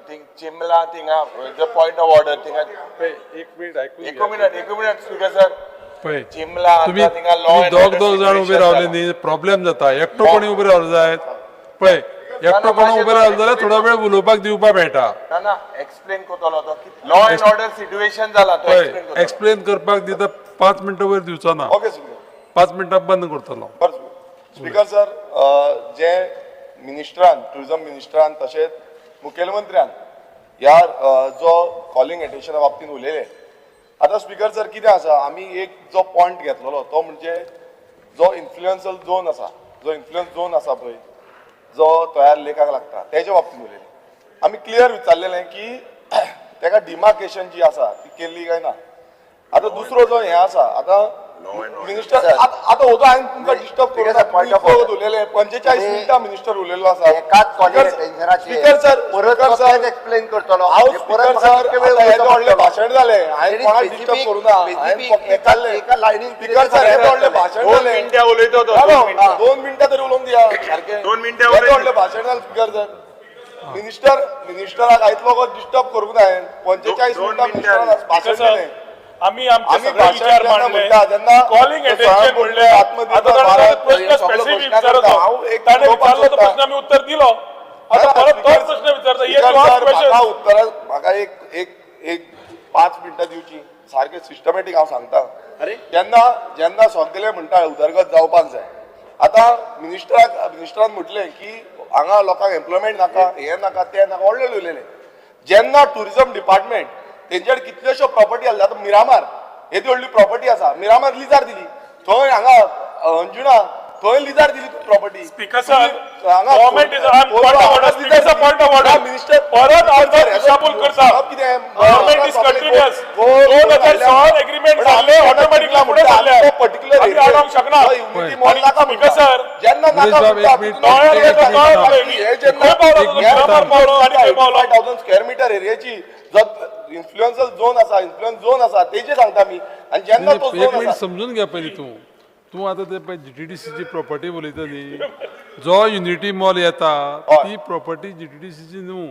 Thing चिमला थिंगा point of order थिंगा. एक मिनिट ऐकून एक मिनिट, एक मिनिट स्पीकर सर. पळय, चिमला तुम्ही आता थिंगा लॉ तुम्ही दोग दोग जाण उबे रावले न्ही, प्रॉब्लेम जाता. एकटो कोणी उबे रावले जायत, पळय, एकटो कोण उबे रावले जाल्यार थोडो वेळ उलोवपाक दिवपाक मेळटा. ना ना, एक्सप्लेन करतलो तो. लॉ अँड ऑर्डर सिच्युएशन जाला तो पळय, एक्सप्लेन करतलो. एक्सप्लेन करपाक दिता, 5 मिनटां वयर दिवचो ना. Okay speaker. 5 मिनटां बंद करतलो. बरें स्पीकर सर, जे मिनिस्टरान, टुरिझम मिनिस्टरान तशेंच मुखेलमंत्र्यान ह्या जो कॉलिंग एटेन्शना बाबतींत उलयले. आतां स्पीकर सर, कितें आसा, आमी एक जो पॉयंट घेतलेलो तो म्हणजे जो इन्फ्लुएन्सल झोन आसा, जो इन्फ्लुएन्स झोन आसा पळय, जो तयार लेकाक लागता, तेच्या बाबतींत उलयले. आमी क्लियर विचारलेलें की तेका डिमार्केशन जी आसा ती केल्ली काय ना. आतां दुसरो जो हें आसा, आतां मिनिस्टर, आतां हो हांवें तुमकां डिस्टर्ब करूं Speaker sir, point of order. उलयले, 45 मिनटां मिनिस्टर उलयल्लो आसा. एकाच कॉलिंग अटेन्शनाचेर स्पीकर सर, परत स्पीकर सर, तेच एक्सप्लेन करतलो. हांव म्हणजे परत स्पीकर म्हाका सर, कितके वेळ आतां हें उलोवचो व्हडलें पडटलो. भाशण जालें, हांवें कोणाक डिस्टर्ब करूं ना. हांवें Specific फक्त एका विचारलें. एका लायनीन स्पीकर सर, हें व्हडलें भाशण दोन जालें. मिनटां उलयतो तो. ना, दोन ना, मिनटां. 2 मिनटां तरी उलोवंक दिया सारकें. 2 मिनटां हें उलयतो. व्हडलें भाशण जालें स्पीकर सर. मिनिस्टराक आयतलो डिस्टर्ब करूंक ना हांवें. 45 दोन मिनटां मिनटां. मिनिस्टरान भाशण सर, दिलें. आमी आमचे आमी सगळे भाशण विचार जेन्ना मांडले, म्हणटा, तेन्ना कॉलिंग तो अटेन्शन स्वयं म्हणले. आत्मनिर्भर आता ताणें भारत प्रश्न हे सगळो स्पेसिफीक घोशणा विचारलो. करता. हांव एक ताणें उलोवपाक विचारलो तो सोदता. प्रश्न आमी उत्तर दिलो. आता परत तोच प्रश्न विचारता. हे स्पीकर सर, क्वेश्चन. म्हाका उत्तरां, म्हाका एक एक एक 5 मिनटां दिवची. सारकें सिस्टमॅटीक हांव सांगता. जेन्ना जेन्ना सगळे म्हणटा उदरगत जावपाक जाय, आतां मिनिस्टरान म्हटलें की हांगा लोकांक एम्प्लॉयमेंट नाका, हें नाका, तें नाका, व्हडलें उलयलें. जेन्ना टुरिझम डिपार्टमेंट तेंच्याकडे कितल्योश्यो प्रॉपर्टी आसल्यो, आतां मिरामार येदी व्हडली प्रॉपर्टी आसा, मिरामार लिजार दिली थंय, हांगा अंजुणा थंय लिजार दिली property. Speaker sir, government is point of order. Speaker sir, point of order. Minister परत आमदार दिशाभूल करता. कितें? Government is continuous. 2016 agreement जाल्ले, ऑटोमॅटिकली फुडें सरले. पर्टिक्युलर आमी आडोवंक शकना. मॉल नाका. स्पीकर सर, जेन्ना सुरेश नाका बाब, म्हणटा, एक मिनिट. तोंडार एक येता, मिनिट. तोंडार हे जेन्ना खंय पावलो तो? एक मिनिट. मिरामार पावलो आनी खंय पावलो? 5,000 स्क्वेअर मिटर एरियाची जो इन्फ्लुएन्सल झोन आसा, इन्फ्लुएन्स झोन आसा, तेजे सांगता मी. आनी जेन्ना तो एक झोन मिनिट आसा समजून घे पयलीं. तूं तूं आतां ते पळय जीटीडीसीची प्रॉपर्टी उलयता न्ही, जो युनिटी मॉल येता ती प्रॉपर्टी जीटीडीसीची न्हू.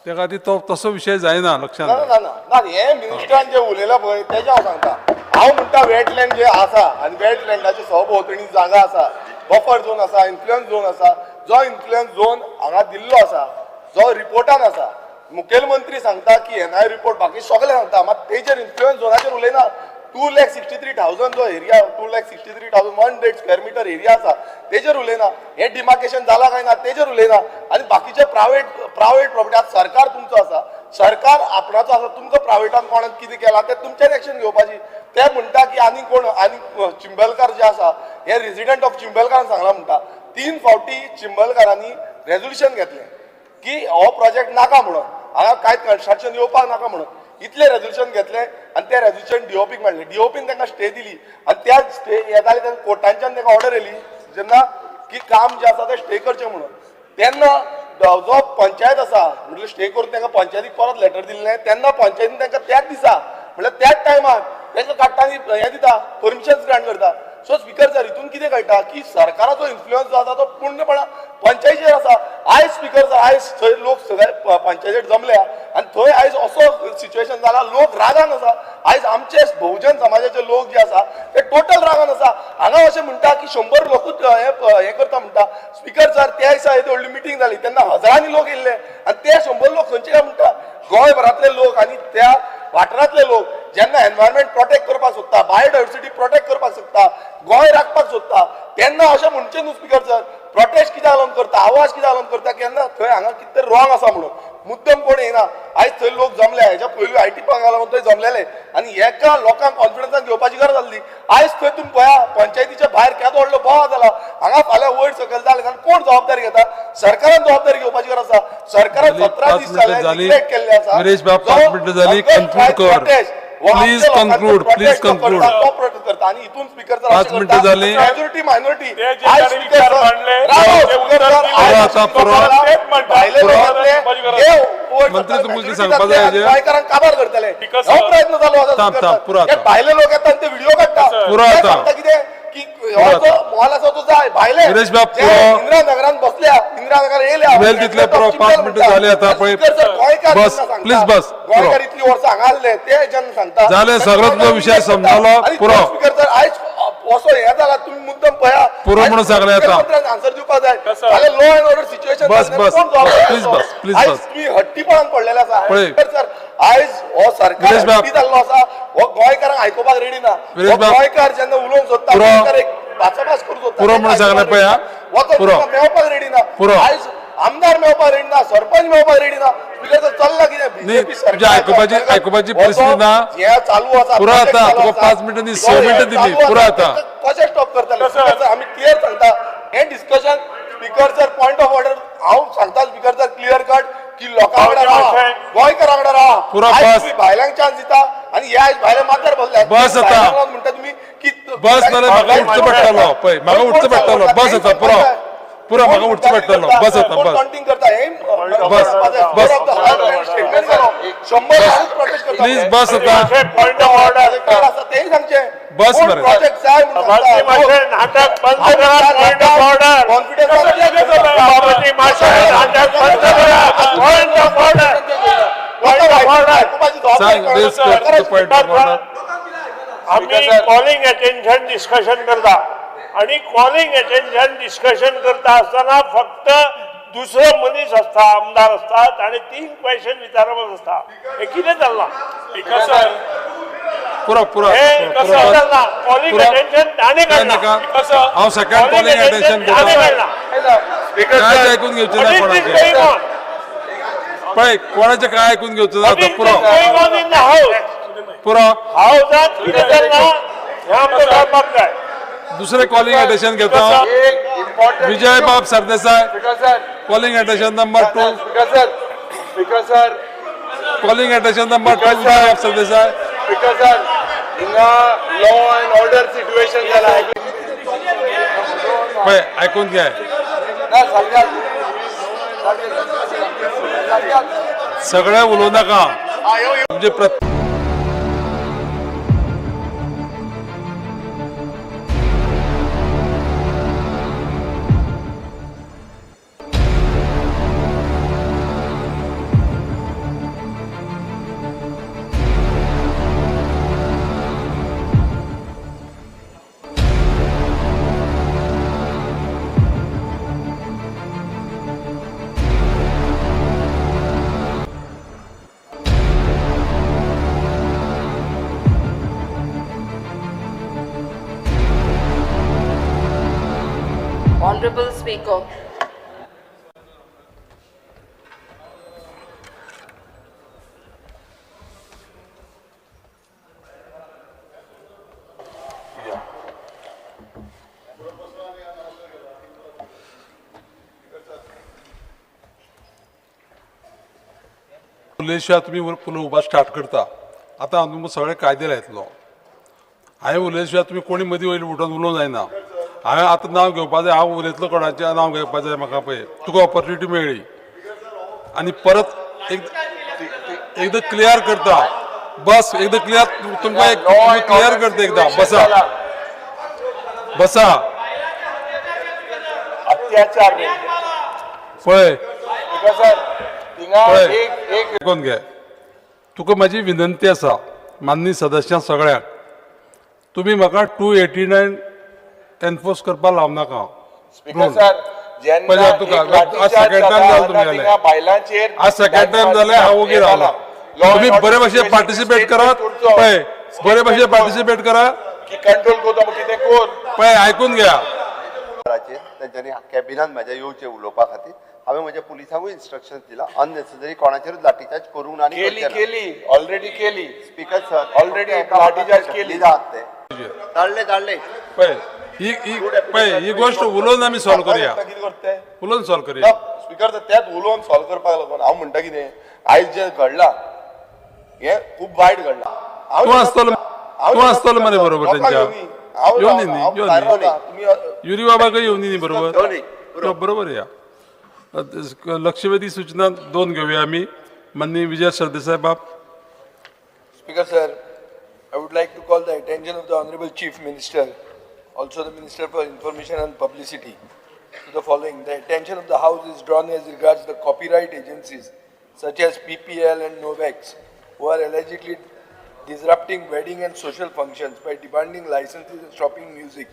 त्या खातीर तो तसो विशय जायना, लक्षात ना. ना ना ना, हे मिनिस्टरान जे उलयला पळय तेजें हांव सांगता. हांव म्हणटा वेटलँड जे आसा आनी वेटलँडाच्या सभोवतणी जागा आसा, बफर झोन आसा, इन्फ्लुएन्स झोन आसा, जो इन्फ्लुएन्स झोन हांगा दिल्लो आसा, जो रिपोर्टान आसा, मुखेलमंत्री सांगता की एनआय रिपोर्ट, बाकी सगळे सांगता, मात तेजेर इन्फ्लुएन्स झोनाचेर उलयना. 2,63,000 जो एरिया, 2,63,100 square meter area आसा, तेजेर उलयना. हें डिमार्केशन जाला काय ना तेजेर उलयना. आनी बाकीचे प्रायवेट प्रायवेट प्रॉपर्टी, आतां सरकार तुमचो आसा, सरकार आपणाचो आसा, तुमकां प्रायवेटान कोणाक कितें केलां तें तुमच्यान एक्शन घेवपाची. ते म्हणटा की आनी कोण आनी चिंबलकार जे आसा, हे रेजिडंट ऑफ चिंबलकारान सांगलां म्हणटा, तीन फावटी चिंबलकारांनी रेजोल्युशन घेतलें की हो प्रोजेक्ट नाका म्हणून, हांगा कांयच कन्स्ट्रक्शन येवपाक नाका म्हणून. इतलें रेजोल्युशन घेतलें आनी तें रेजोल्युशन डीओपीक मांडलें. डीओपीन तांकां स्टे दिली आनी त्या स्टे येताले तेन्ना कोर्टांच्यान तांकां ऑर्डर येयली जेन्ना की काम जें आसा तें स्टे करचें म्हणून. तेन्ना जो पंचायत आसा, म्हटल्यार स्टे करून तांकां पंचायतीक परत लेटर दिल्लें, तेन्ना पंचायतीन तांकां त्याच दिसा, म्हळ्यार त्याच टायमार तांकां काडटा आनी हें दिता, परमिशन ग्रांट करता. सो स्पीकर सर, हितून कितें कळटा की सरकाराचो इन्फ्लुयन्स जो आसा तो पूर्णपणान पंचायतीचेर आसा. आयज स्पीकर सर, आयज थंय लोक सगळे पंचायतीर जमल्या आनी थंय आयज असो सिच्युएशन जाला, लोक रागान आसा. आयज आमचे बहुजन समाजाचे लोक जे आसा ते टोटल रागान आसा. हांगा अशें म्हणटा की 100 लोकूच हे हे करता म्हणटा. स्पीकर सर, त्या दिसा येदी व्हडली मिटींग जाली तेन्ना हजारांनी लोक येयल्ले आनी ते 100 लोक खंयचे काय म्हणटा? गोंयभरांतले लोक आनी त्या वाठारांतले लोक जेन्ना एनवायरमेंट प्रोटेक्ट करपाक सोदता, बायोडायवर्सिटी प्रोटेक्ट करपाक सोदता, गोंय राखपाक सोदता, तेन्ना अशें म्हणचें न्हू स्पीकर सर. प्रोटेस्ट कित्याक लागून करता, आवाज कित्याक लागून करता? केन्ना थंय हांगा कितें तरी रॉंग आसा म्हणून. मुद्दम कोण येना. आयज थंय लोक जमले, हेच्या पयलू IT पार्का लागून थंय जमलेले आनी एका लोकांक कॉन्फिडन्सान घेवपाची गरज आसली. आयज थंय तुमी पळया, पंचायतीच्या भायर केदो व्हडलो बोवाळ जाला. हांगा फाल्यां वयर सकयल जालें जाल्यार कोण जबाबदारी घेता? सरकारान जबाबदारी घेवपाची गरज आसा. सरकारान जाली, 17 5 दीस मिनटं जाले झाली. निग्लेक्ट केल्ले आसा. विरेश बाब, जो 5 मिनटं झाली. हंगर Conclude strike कर. protest हो आमच्या Please लोकांचो conclude, protest please तो conclude. करता, तो प्रोटेस्ट करता आणि इथून स्पीकर 5 मिनिटं झाली. Majority minority. ते जे तांणी विचार मांडले, ते उत्तर दिले. आता पुरो. तेच म्हणटा. भायले पुरो. लोकांतले हे मंत्री तुमकां कितें सांगपाक जाय हेजेर? गोंयकारांक काबार करतले Because, हो प्रयत्न चालू आसा थांब, स्पीकर थांब, सर. पुरो हे आतां. भायले लोक येता आनी ते व्हिडिओ काडटा. पुरो ते आतां. सांगता कितें की हो जो मॉल आसा तो जाय भायले विरेश बाब, जे पुरो. इंदिरा नगरान बसल्या, इंदिरा नगर येयल्या. उलयले तितले पुरो, 5 मिनटां जाली आतां पळय. स्पीकर सर, गोंयकार बस, जेन्ना सांगता, प्लीज बस, पुरो. गोंयकार इतली वर्सां हांगा आसले ते जेन्ना सांगता जालें, सगळो तुजो विशय समजलो, आनी पुरो. स्पीकर सर, आयज असो हें जाला, तुमी मुद्दम पळया. पुरो म्हणून सांगलें आतां. आन्सर दिवपाक जाय. जाल्यार लॉ अँड ऑर्डर सिच्युएशन बस, बस, प्लीज बस, प्लीज बस. तुमी हट्टीपणान पडलेले आसा. पळय. स्पीकर सर, आयज हो सरकार विरेश बाब. हट्टी जाल्लो आसा. हो गोंयकारांक आयकुपाक रेडी ना. विरेश हो बाब. गोंयकार जेन्ना उलोवंक सोदता, पुरो. गोंयकार एक भासाभास करूंक सोदता, पुरो म्हणून सांगलें पळय, हा. वचोन पुरो. तुमकां मेळपाक रेडी ना. पुरो. आयज आमदार मेळपाक रेडी ना, सरपंच मेळपाक रेडी ना. स्पीकर सर, चल्ला कितें? न्ही, बीजेपी तुज्या आयकुपाची परिस्थिती ना. हें चालू आसा, पुरो project आतां, चालू तुका आसा. 5 मिनटां न्ही, 6 जो मिनटां हें दिली, चालू पुरो आसा, आतां. ताका कशें स्टॉप करतले? स्पीकर सर, आमी क्लियर सांगता, हें discussion speaker sir point of order हांव सांगता स्पीकर सर क्लियर कट की लोकां वांगडा रावा, गोंयकारां वांगडा रावा. पुरो, आयज बस. तुमी बायलांक चान्स दिता आनी हे आयज भायले माथ्यार बसले. बस आतां. बायलांक लागून म्हणटा तुमी की बस, नाल्यार म्हाका उठचें पडटलो पळय, म्हाका उठचें पडटलो. बस आतां, पुरो, पुरो, म्हाका उठचें पडटलो. बस आतां, बस. काउंटिंग करता हे बस, बस. स्टेटमेंट घालो, 100 प्रोटेस्ट करता. प्लीज बस आतां. Point of order. आसा तेय सांगचें. बस कोण मरे. प्रोजेक्ट जाय म्हणून सभापती सांगता. माशे नाटक बंद करा. Point of order. Confidence. सभापती माशे नाटक बंद करा. Point of order. Point of order. सांग this point of order. आम्ही कॉलिंग अटेन्शन डिस्कशन करता आणि कॉलिंग अटेन्शन डिस्कशन करता आसतना फक्त दुसरो मनीस आसता, आमदार आसतात आणि 3 क्वेश्चन विचारप आसता. हे कितें चल्लां? पुरो, पुरो, हे पुरो, कसं पुरो, बस. चल्लां? कॉलिंग पुरो. अटेन्शन ताणें काय काडलां. नाका. हांव सेकंड कॉलिंग अटेन्शन ताणें घेता. काडलां. कांयच आयकून घेवचें ना What is this कोणाचें. going on? पळय, कोणाचें काय आयकून घेवचें ना What आतां. is पुरो, this going on in the house? पुरो. हाऊसात कितें चल्लां हें आमकां कळपाक जाय. दुसरें कॉलिंग अटेन्शन घेता. एक important Vijay Bab Sardesai, speaker sir, calling attention number 2. Speaker sir, speaker sir, calling attention number 2, Vijay Bab Sardesai. Speaker sir, हिंगा लॉ अँड ऑर्डर सिच्युएशन जाला. पळय, आयकून घे. ना सारक्या सगळे उलोवं नाका. म्हणजे Honorable Speaker. उलयशिवाय तुमी उलोवपाक स्टार्ट करता. आतां हांव तुमकां सगळे कायदे लायतलो. हांवें उलयशिवाय तुमी कोणी मदीं वयली उठोन उलोवंक जायना. हांवें आतां नांव घेवपा जाय. हांव उलयतलो कोणाचें नांव घेवपा जाय म्हाका. पळय, तुका ऑपॉर्च्युनिटी मेळ्ळी आनी परत एक एकदां क्लियर करता. बस, एकदां क्लियर तुमकां एक क्लियर करता एकदां. बसा, बसा. अत्याचार. पळय. स्पीकर सर, हिंगा पळय. एक एक आयकून घे. तुका म्हाजी विनंती आसा, मान्य सदस्यां सगळ्यांक, तुमी म्हाका 289 एनफोर्स करपाक लावं नाका. स्पीकर सर, जेन्ना पळय तुका, एक लाठीचार्ज आज second time जाता, जालो तुमगेलें. थिंगा बायलांचेर आज सेकंड टायम जालें, हांव ओगी रावला. तुमी बरे भाशेन पार्टिसिपेट करात. पळय, बरे भाशेन पार्टिसिपेट करा. की कंट्रोल करता कितें कोर. पळय, आयकून घ्या. तेंच्यांनी कॅबिनान म्हाज्या येवचें उलोवपा खातीर हांवें म्हज्या पुलिसांकूय इन्स्ट्रक्शन दिला, अननेसेसरी कोणाचेरूच लाठीचार्ज करूंक ना आनी केली करचे ना. केली, ऑलरेडी केली. स्पीकर सर, Already लाठीचार्ज केली. आहात ते धाडले धाडले. पळय, ही ही पळय, ही गोश्ट उलोवन आमी सॉल्व करुया. कितें करता ते? उलोवन सॉल्व करुया. स्पीकर सर, त्याच उलोवन सॉल्व करपाक लागून हांव म्हणटा कितें, आयज जें घडलां हें खूब वायट घडलां. तूं आसतलो, तूं आसतलो मरे बरोबर तेंच्या. येवन न्ही, येवन न्ही. युरी बाबाकय येवन न्ही बरोबर. येवनी, बरोबर. या लक्षवेधी सूचना 2 घेवया आमी. माननीय विजय सरदेसाय बाब. Speaker sir, I would like to call the attention of the Honorable Chief Minister, also the Minister for Information and Publicity, to the following. The attention of the House is drawn as regards the copyright agencies such as PPL and Novex, who are allegedly disrupting wedding and social functions by demanding licenses and stopping music,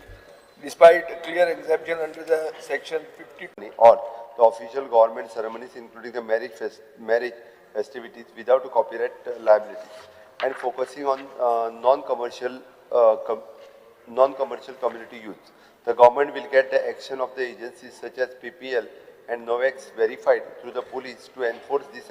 despite a clear exemption under the section 52. Or the official government ceremonies including the marriage festivities without copyright liability and focusing on non-commercial community use. The government will get the action of the agencies such as PPL and Novex verified through the police to enforce these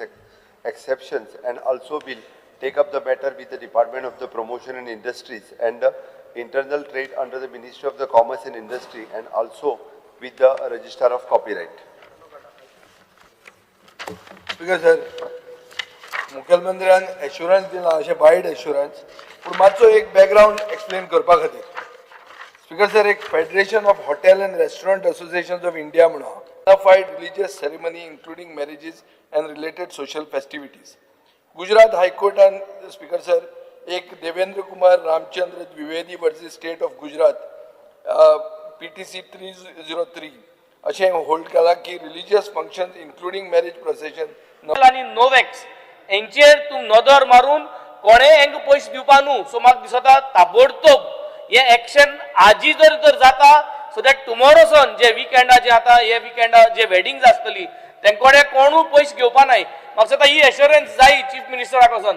exceptions and also will take up the matter with the Department of the Promotion and Industries and the Internal Trade under the Ministry of the Commerce and Industry and also with the Registrar of Copyright. Speaker sir, मुखेलमंत्र्यान assurance दिला अशें wide assurance, पूण मातसो एक background explain करपा खातीर. Speaker sir, एक Federation of Hotel and Restaurant Association of India म्हणून fied religious ceremony including marriages and related social festivities. Gujarat हायकोर्टान, speaker sir, एक Devendra Kumar Ramchandra Dwivedi versus State of Gujarat PTC 303 अशें hold केलां की religious functions including marriage procession आनी नोवेक्स हेंचेर तूं नदर मारून कोणेय हेंकां पयशे दिवपा न्हू. सो म्हाका दिसता ताबडतोब हें एक्शन आजी जर तर जाता, सो that tomorrow सन जे विकेंडा जे आतां हे विकेंडा जे वेडिंग्स आसतली तेंकोडे कोणूय पयशे घेवपा नाय. म्हाका दिसता ही एश्योरन्स जाय चीफ मिनिस्टरा कडसून.